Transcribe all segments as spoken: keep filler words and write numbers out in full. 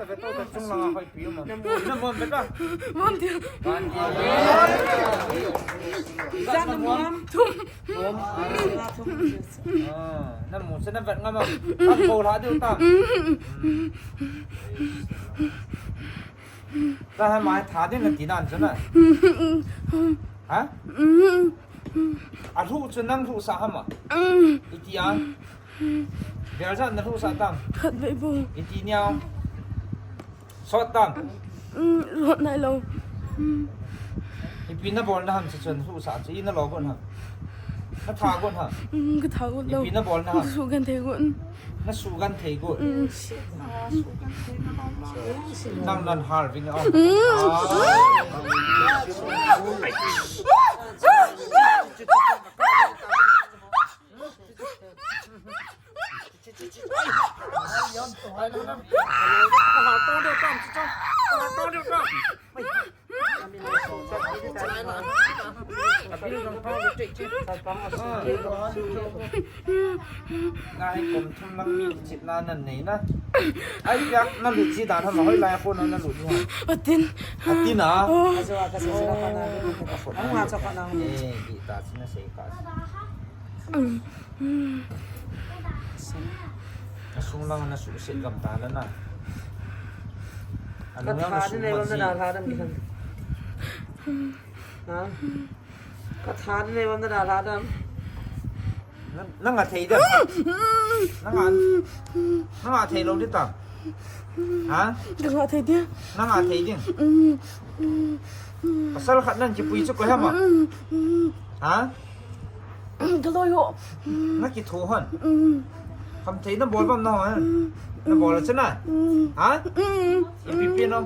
ta ve to ta chung langa hoi pi um. Na mo, na mo ve ta. Mom dia. Van dia. Jan na mo. Thum. Thum. Ah, na mo se na vet ngam a. Tam ko la diu ta. Ta ha mai tha ding na ti nan chu na. Ha? A lhu chu nang lhu sa hama. Iti a. Bel sa na lhu sa tam. Khat vei bo. Iti niau. Sot tam. Sot nai lo. Ipi na bol na ham chu chun lhu sa chu i na lo gon ham. Na tha gon ham. Ka tha gon lo. Ipi na bol na ham. Su gan thei gon. Na su gan thei gon. Nang nan har ving a. Ngai kom thum lang mi chit na nan nei na. Ai yak na lut chi dan ha ma hoi lai ko na na lut ni ha. Atin. Atin a. Oh. Ang ha cha ka na. Eh, di ta chi na sei ka. Asung lang na su sit gam ta la na. Ka tha ni nei bam na da tha dam ki khan. Ha? Ka tha ni nei bam na da tha dam. Nanga thei ding. Nanga, nanga thei lou ding tam. Ha? Nanga thei ding. Nanga thei ding. Pasal khat nan kipui chu koi ham a? Ha? Kaloi ho. Na kitho hon. Khamthei nabol bam na hon. Nabol chu na. Ha? Ipi pi no.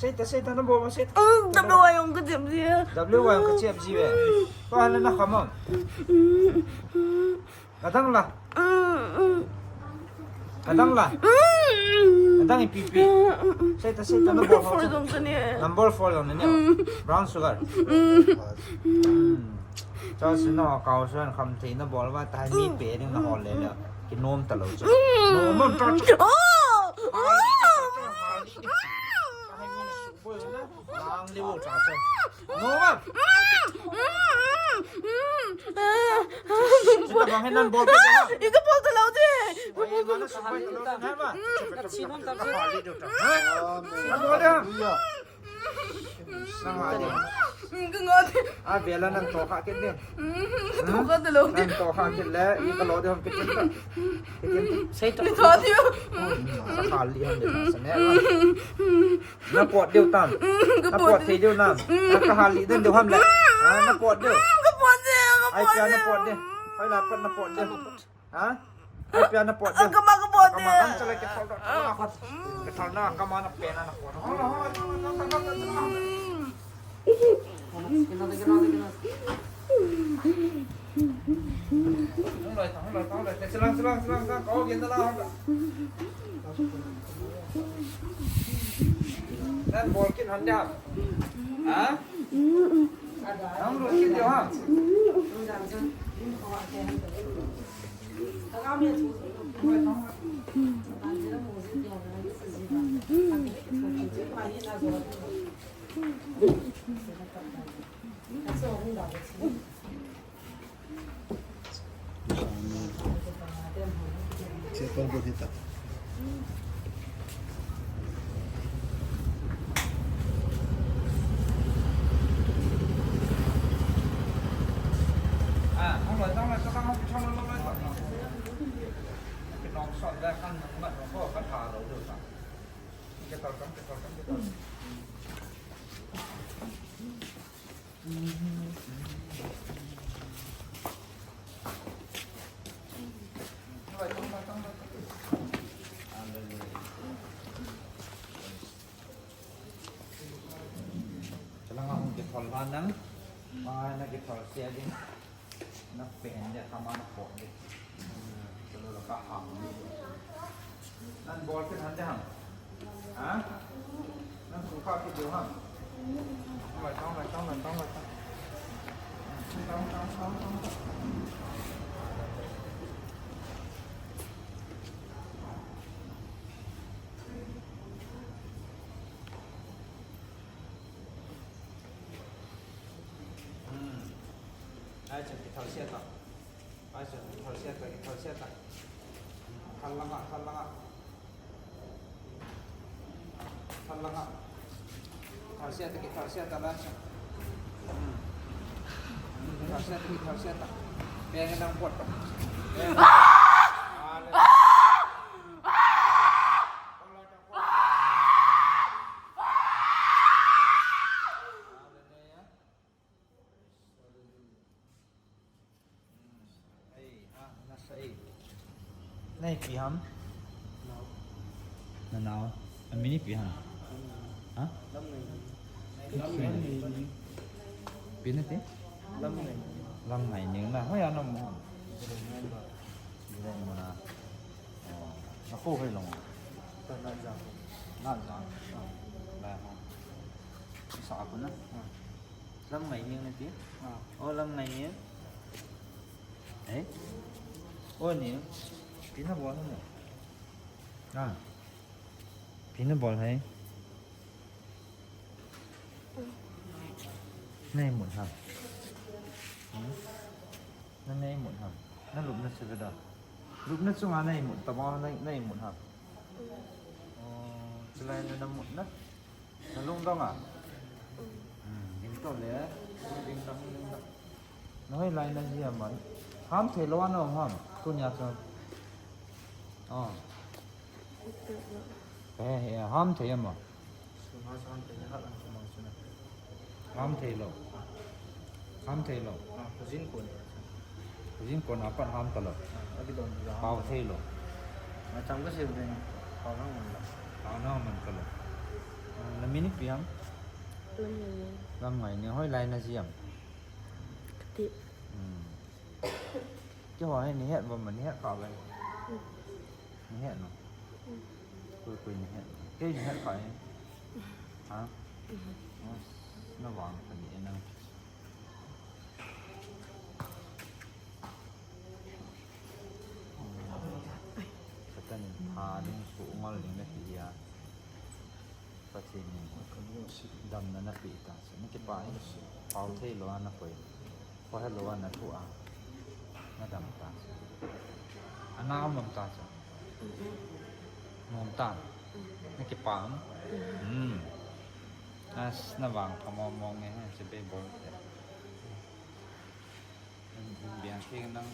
Seita, seita, nabol ma seita. W Y ong kachep ji. W Y ong kachep ji ve. Ko hala na kham am? Adang la. Adang la. Adang ipi pi. Seita, seita, number four jong kani. Number four jong nani. Brown sugar. Cha sino kau suan khamthei nabol va tai mi pe ding nahol le le. Kinom talou chu. Nom am ta chu. Lang liu ta chu. Nom am. Sita bang hen nan bol pe ha. Ika bol talou de. Oi, mana subai talou na ba. Ka chi nom ta. Ha? Nan bol de. Nang ma de. Ka ngot. A bela nan to kha kit de. To kha talou de. Nan to kha kit le, ika lo de hom kit. Seita. Ni to de. Sa kha li hom de sa ne. Napot diu tam. Napot thei diu nam. Ka hal li den diu ham le. Napot diu. Kapot de. Ai pia napot de. Ai la pat napot de. Ha? Ai pia napot de. Kama kapot de. Kama kan chala ke thol. Ke thol na kama na pe na napot. Hung loi ta, hung loi ta, hung loi ta. Silang, silang, silang, silang. Kau gin ta la hung ta. Nan bol kit han de ham. Ha? Nan bol kit de ham. Chalanga hung kithol va nang. Mai na kithol sia ding. Na pen de kama na pot de. Chalo la ka ham. Nan bol kit han de ham. Ha? Nan su kha kit de ham. Tong lai, tong lai, tong lai, tong lai, tong. Tong, tong, tong, tong, tong. Hmm. Ai, chan kithol sia ta. Ai, chan kithol sia ta, kithol sia ta. Thal langa, thal langa. Thal langa. Kithol sia ta, kithol sia ta la chan. Hmm. Kithol sia ta, kithol sia ta. Peng nang pot ta. Peng nang pot. Ah, le. Ei, ha, na sa ei. Na ipi ham? Nao. Na nao. Amin ipi ham? Ha? Lamngai. Lamngai. Pi nati? Lamngai. Lamngai ning na. Hoi a nom ham? Jirong mo na. Oh. Na ko hoi long. Na ja. Na ja. Na ha. Sa ko na. Ha. Lamngai ning nati? Ah. Oh, Lamngai ning. Eh? Oh, ning. Pi nabol ham? Ah. Pi nabol ham? Na imut ham? Hmm? Na, na imut ham? Na lupna chu ve da. Lupna chunga na imut, tama na, na imut ham? Oh, chulai na na mut na. Na lungdong a? Hmm, ding to le. Ding dong, ding dong. Na hoilai na ji a man. Ham thei lou a na um ham. Tunia chu. Oh. He, he, ham thei em? Ham thei lou. Ham thei lou. Jin kon. Jin kon apat ham ta lou. Pao thei lou. Pao nang man ta lou. Na min ipi ham? Lamngaini. Hoilai na ji ham? Kati. Hmm. Keiho hi nahet bang, nahet kha bang. Nahet no. Koi, koi nahet. Kei nahet kha e. Ha? Na vang kha ni e nang. Satan in pha ding su ngal ding na ti a. Pathen in damna napeh ta chu. Na kipah e. Pao thei lou a na koi. Pao het lou a na thu a. Na dam ta chu. Ana um ta chu. Nom ta. Na kipah em? Hmm. As na vang pha mong mong e, ha, che be bol te. Biang ke nang.